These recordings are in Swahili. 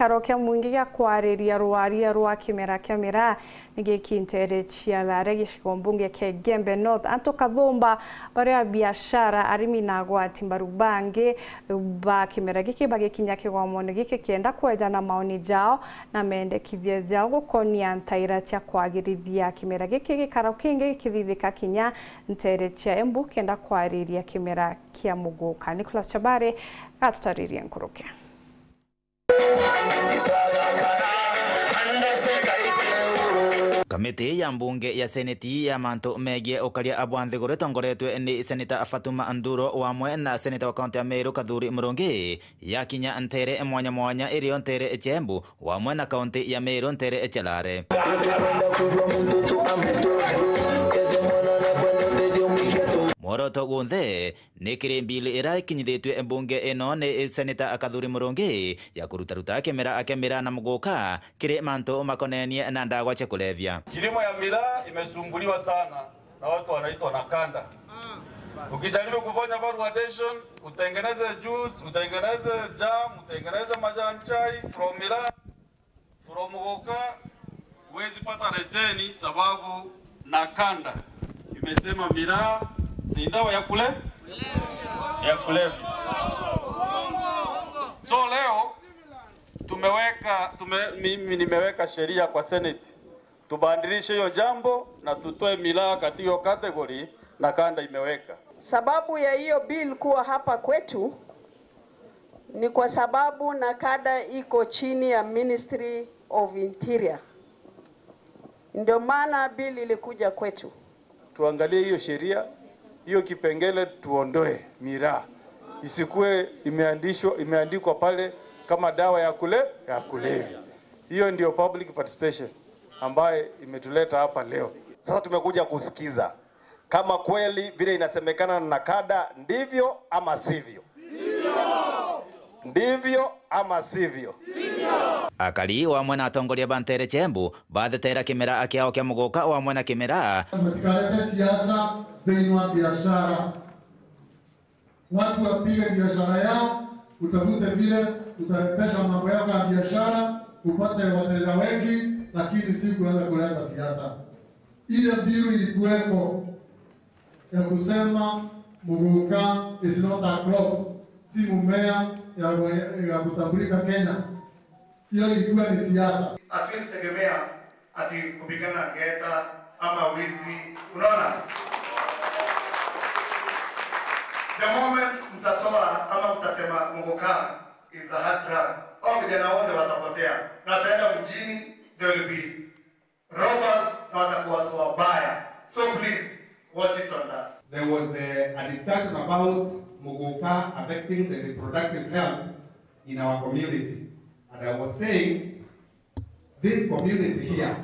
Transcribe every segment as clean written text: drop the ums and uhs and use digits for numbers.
Gĩikaro mwingi gĩa kwarĩria rwaria rwa kĩmera kĩa mĩraa nĩ gĩkintere cialare gĩcigo mbunge kĩa Igembe North anto kathumba baria biashara arimi na agwati mbaru bangi ba kĩmera gĩkĩ bagĩkinya kĩgomano gĩkĩ kĩenda kwenjana maoni jao na mendekithia jao gũkonia ntaira cia kwagĩrithia kĩmera gĩkĩ gĩikaro kĩngĩ gĩkĩthithĩka kinya ntere cia Embu kĩenda kwarĩria kĩmera kĩa Muguka. Nicholas Chabare gatutaririe nkuruke. Kamiti ya mbunge ya seneti ya manto megie ukaria abwa nthiguru itongoretwe ni Seneta Fatuma Nduro wamwe na Seneta wa kaunti ya Meru Kathuri Murungi yakinya ntere mwanya mwanya irio ntere Echembu wamwe na kaunti ya Meru ntere Echelare. Mworoto gunthe ni kiri mbili ira ikinyithitwe mbunge ino ni Seneta Kathuri Murungi ya kurutaruta kemera akemera na muguka kiri manto makonenie na ndagwa cha kulevya. Kilimo ya miraa imesumbuliwa sana na watu wanaitwa nakanda. Ukijaribu kufanya value addition, utengeneze juice, utengeneze jam, utengeneze majani chai from miraa, from muguka, huwezi pata leseni sababu nakanda imesema miraa ni dawa ya kule ya kulevya. So leo mimi nimeweka sheria kwa Senate tubadilishe hiyo jambo na tutoe miraa katika hiyo category na kanda imeweka. Sababu ya hiyo bill kuwa hapa kwetu ni kwa sababu nakada iko chini ya Ministry of Interior. Ndio maana bill ilikuja kwetu. Tuangalie hiyo sheria, hiyo kipengele tuondoe miraa. Isikuwe imeandikwa pale kama dawa ya kulevya. Hiyo ndio public participation ambaye imetuleta hapa leo. Sasa tumekuja kusikiza kama kweli vile inasemekana na nakada ndivyo ama sivyo. Ndivyo ama sivyo. Akali wa mwena atongoria bantere Chembu bathetera kimera akiao kia muguka wa mwena kimera. Mtikalete siasa thĩinĩ wa biashara, watu wapige biashara yao, utafute vile utarembesha mambo yako ya biashara upate wateja wengi, lakini si kuanza kuleta siasa. Ile bill ilikuwepo ya kusema muguka is not a crop, si mmea ya kutambulika Kenya. Hiyo ilikuwa ni siasa. Hatuwezi tegemea ati kupigana ngeta ama wizi, unaona? The moment mtatoa ama mtasema muguka is a hard drug, au vijana wote watapotea na wataenda mjini, there will be robbers na watakuwa so wabaya. So please watch it on that. There was a discussion about muguka affecting the reproductive health in our community. And I was saying, this community here,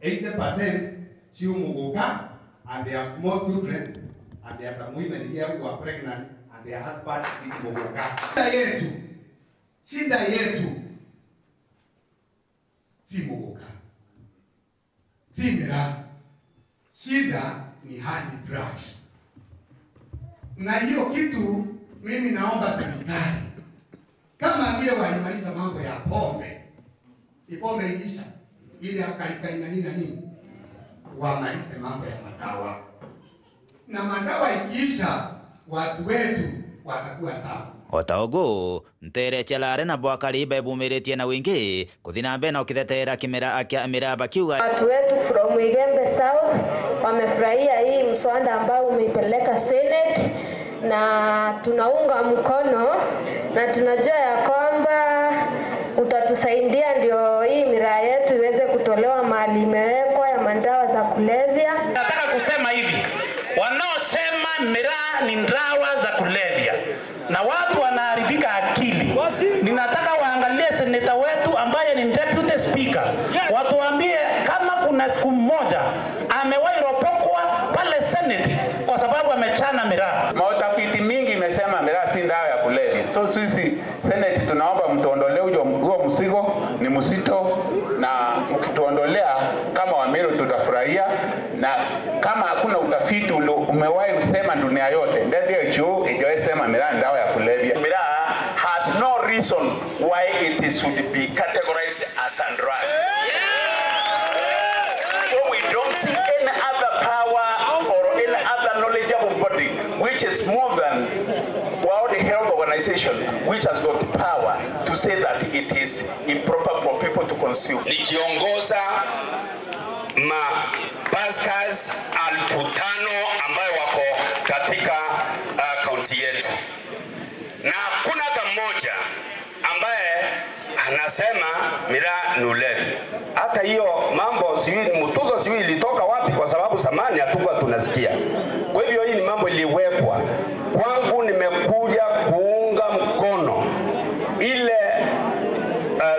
80% chew muguka, and they are small children, and there are some women here who are pregnant, and their husbands eat muguka. Shida yetu, si muguka, si miraa, shida ni hard drugs. Na hiyo kitu mimi naomba serikali, kama vile walimaliza mambo ya pombe, si pombe ilisha ile akalikali na nini na nini, wamalize mambo ya madawa. Na madawa ikiisha, watu wetu watakuwa sawa. Otaogu ntere chelare na bwakari bebumiretie na wingi kuthina mbere na ukithetera kimera akia miraba kiuga. Watu wetu from Igembe South wamefurahia hii mswada ambao umeipeleka Senate, na tunaunga mkono na tunajua ya kwamba utatusaidia ndio hii miraa yetu iweze kutolewa mahali imewekwa ya madawa za kulevya. Nataka kusema hivi, wanaosema miraa ni dawa za kulevya na watu wanaharibika akili, ninataka waangalie seneta wetu ambaye ni deputy speaker, watuambie kama kuna siku moja amewahi ropokwa pale Senate kwa sababu amechana miraa. Mautafiti mingi imesema miraa si dawa ya kulevya. So sisi Senate tunaomba mtuondolee huo mzigo, ni mzito, na mkituondolea kama Wameru tutafurahia. Na kama hakuna utafiti umewahi kusema dunia yote, WHO haijawahi sema miraa ni dawa ya kulevya. Miraa has no risk. reason why it should be categorized as a drug. So we don't see any other power or any other knowledgeable body which is more than World Health Organization, which has got the power to say that it is improper for people to consume. Nikiongoza ma pastors 5,000 ambayo wako katika kaunti yetu, na hakuna hata mmoja ambaye anasema miraa ni ulevi. Hata hiyo mambo sijui mtuzo sijui ilitoka wapi, kwa sababu zamani hatukuwa tunasikia. Kwa hivyo hii ni mambo iliwekwa. Kwangu nimekuja kuunga mkono ile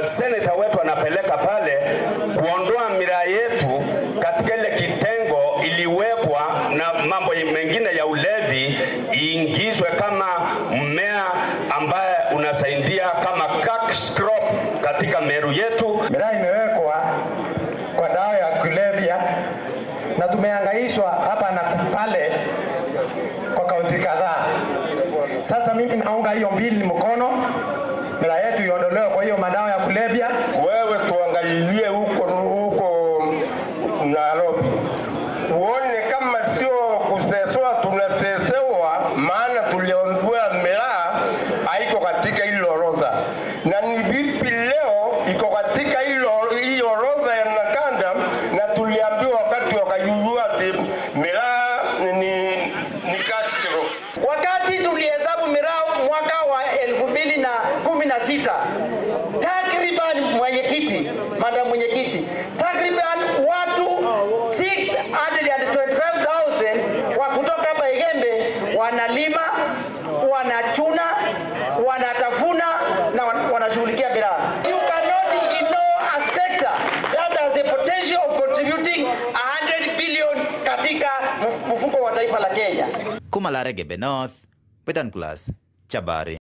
senator wetu anapeleka pale kuondoa miraa yetu katika ile kitengo iliwekwa na mambo mengine ya ulevi iingizwe kama mmea ambaye unasaidia kama cash crop katika Meru yetu. Miraa imewekwa kwa dawa ya kulevya na tumehangaishwa hapa na pale kwa kaunti kadhaa. Sasa mimi naunga hiyo mbili mkono, miraa yetu iondolewe kwa hiyo madawa ya kulevya. Wewe tuangalie huko huko Nairobi, uone kama sio kusesewa, tunasesewa, maana tuliondoa miraa haiko katika hilo orodha. Na ni vipi leo iko katika hilo orodha ya NACADA, na tuliambiwa wakati wakajua ati miraa ni cash crop. Wakati tulihesabu miraa mwaka wa 2016, takriban mwenyekiti, madam mwenyekiti, takriban watu 625,000 wa kutoka hapa Igembe wanalima, wanachuna, wanatafuna na wanashughulikia miraa. You cannot ignore a sector that has the potential of contributing 100 billion katika mfuko wa taifa la Kenya. Kuma Igembe North, Peter Nicholas, Chabari.